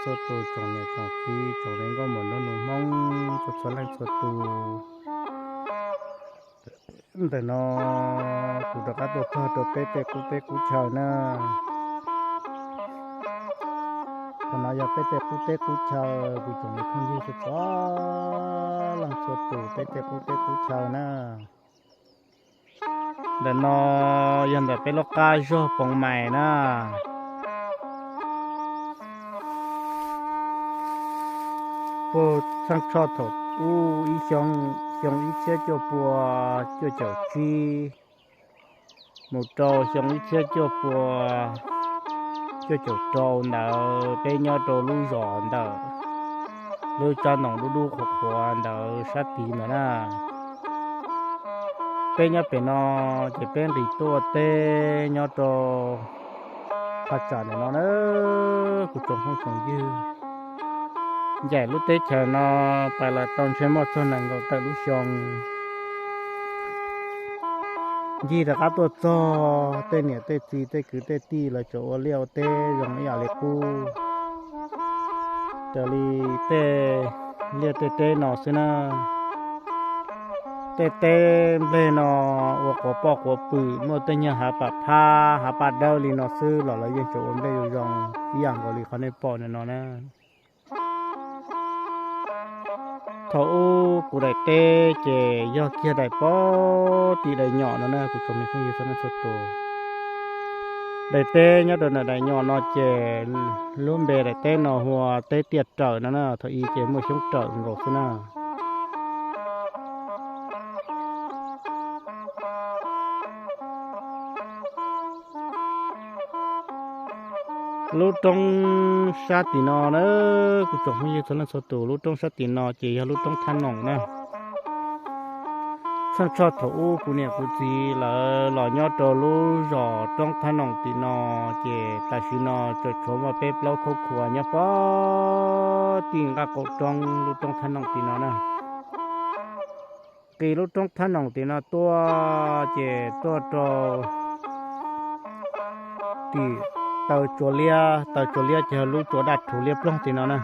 txhua tus, tsoom niam tsoom txiv, tsoom me nkauj muam nraug nus Hmoob txhua txhua leej txhua tus. Ntawm no kuv rov qab tuaj txog rau peb tej qub teb qub chaw na. Qhov no yog peb tej qub teb qub chaw, kuv tsoom me phooj ywg txhua txhua leej txhua tus, peb tej qub teb qub chaw na. Ntawm no yog ntawm peb lub qab zog Poov Mais na. Puag txheej tshoj thaum ub ib xyoo, xyoo ib txhiab cuaj pua cuaj caum tsib mus rau xyoo ib txhiab cuaj pua cuaj caum rau ntawd peb nyob rau lub zos ntawm lub tsob ntoo dub dub qhuav qhuav ntawd sab tid ntawd na. Peb nyob pem no ces peb nqis tuaj teb nyob rau thaj tsam ntawm no na, kuv tsoom phooj tsoom ywg. Ncaim lub teb chaws no pais los tau ntshe muaj txog nees nkaum tawm lub xyoo. Ncig rov qab tuaj txog, tej niam tej txiv tej kwv tej tij lawv tseem ua liaj ua teb zoo ib yam li qub raws li tej liaj tej teb no xwb na. Tej teb nplej no ua quav poj quav pwm, muaj tej nyuag hav pam phab hav paj dawb li no xwb los lawv yeej tseem ua nplej zoo zoo ib yam nkaus li qhov nej pom ntawm no na. Thaum ub kuv daim teb ces yog kiag daim pem tim daim nyom no na, kuv tsoom me phooj ywg txhua leej txhua tus. Daim teb nyob rau ntawm daim nyom no ces lub npe daim teb no hu ua teb Tiaj Rawm no na, thaum ub ces muaj xyoob rawm nkaus xwb na. Lub roob sab tim no na, kuv tsoom phooj ywg txhua leej txhua tus, lub roob sab tim no ces yog lub roob Thab Noom na. Txheej tshoj thaum ub kuv niam kuv txiv lawv los nyob rau lub zos roob Thab Noom tim no, ces tam sim no tseem tshuav muaj peb plaub khub khuas nyob pem tim nqaj qaum roob lub roob Thab Noom tim no na. Nqis lub roob Thab Noom tim no tuaj ces tuaj rau tim taw tsua liab, taw tsua liab ces yog lub tsua daj rhuv liab ploog tim no na.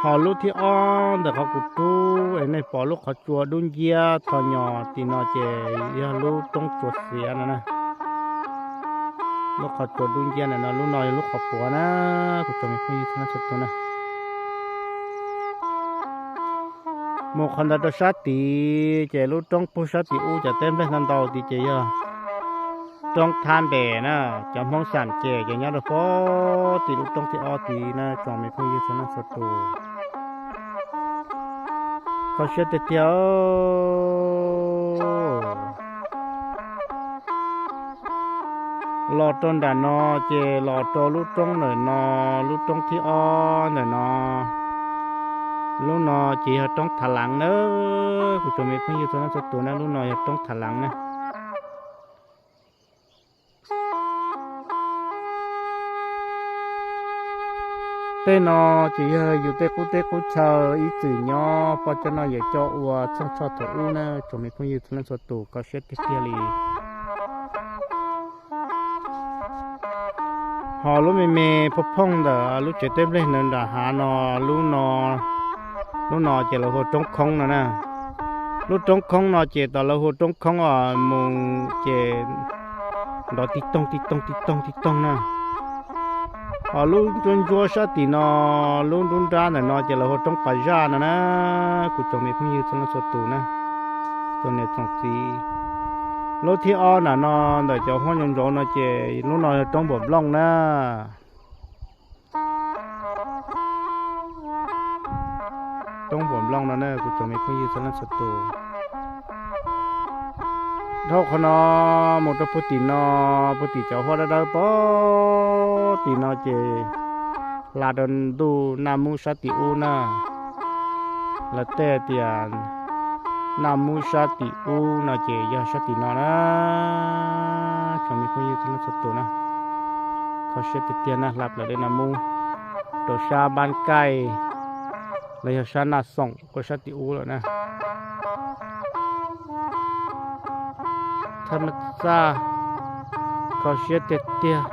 Ho lub thib ob ntawm qhov kuv rub es nej pom lub qhov tsua dub nciab tho nyos tim no ces yog lub roob tsua xiav no na. Lub qhov tsua dub nciab ntawm no, lub no yog lub qhov puav na, kuv tsoom me phooj ywg txhua leej txhua tus na. Mus qhov ntawd rau sab tid ces lub roob puag sab tim ub cov teb nplej ntau ntau tid ces yog roob Thab Npes na. Cov Hmoob Xam ces ces nyob rau pem tim lub roob thib ob tid na, tsoom me phooj ywg txhua leej txhua tus. Kho siab tiag tiag. Los rau nram no ces los rau lub roob ntawm no, lub roob thib ob ntawm no. Lub no ces yog roob Thav Leev na, kuv tsoom me phooj ywg txhua leej txhua tus na, lub no yog roob Thav Leev na. Tej no ces yog yus tej qub teb qub chaw ib txwm nyob poj coj noj yawm coj ua txheej tshoj thaum ub na, tsoom me phooj ywg txhua leej txhua tus, kho siab tiag tiag li. Ho lub me me phooj phooj ntawm lub tsev teb nplej ntawd nram hav no, lub no, lub no ces lawv hu ua Roob Khoob no na. Lub Roob Khoob no ces tas lawv hu ua Roob Khoob os, mus ces nrov tib toog tib toog tib toog tib toog na. Ho lub ntsuab ntsuab sab tim no, lub nruab nrab ntawm no ces lawv hu ua Roob Pas Zaj no na, kuv tsoom me phooj ywg txhua leej txhua tus na, tsoom niam tsoom txiv. Lub thib ob nram no ntawm cov huab ntsaus ntsaus no ces lub no yog Roob Npuam Nplooj na. Roob Npuam Nplooj no na, kuv tsoom me phooj ywg txhua leej txhua tus. Dhau qhov no mus rau puag tim no, puag tim cov huab dawb dawb pem tim no ces hla rau ntuj Naj Mub sab tim ub na. Lawv tej tias Naj Mub sab tim ub no ces yog sab tim no na. Tsoom me phooj ywg txhua leej txhua tus na, kho siab tiag tiag na, hla plaws dej Naj Mub rau sab Npab Kaij los yog sab Naj Xoom kuj sab tim ub lawm na. Thaj ma txaj, kho siab tiag tiag.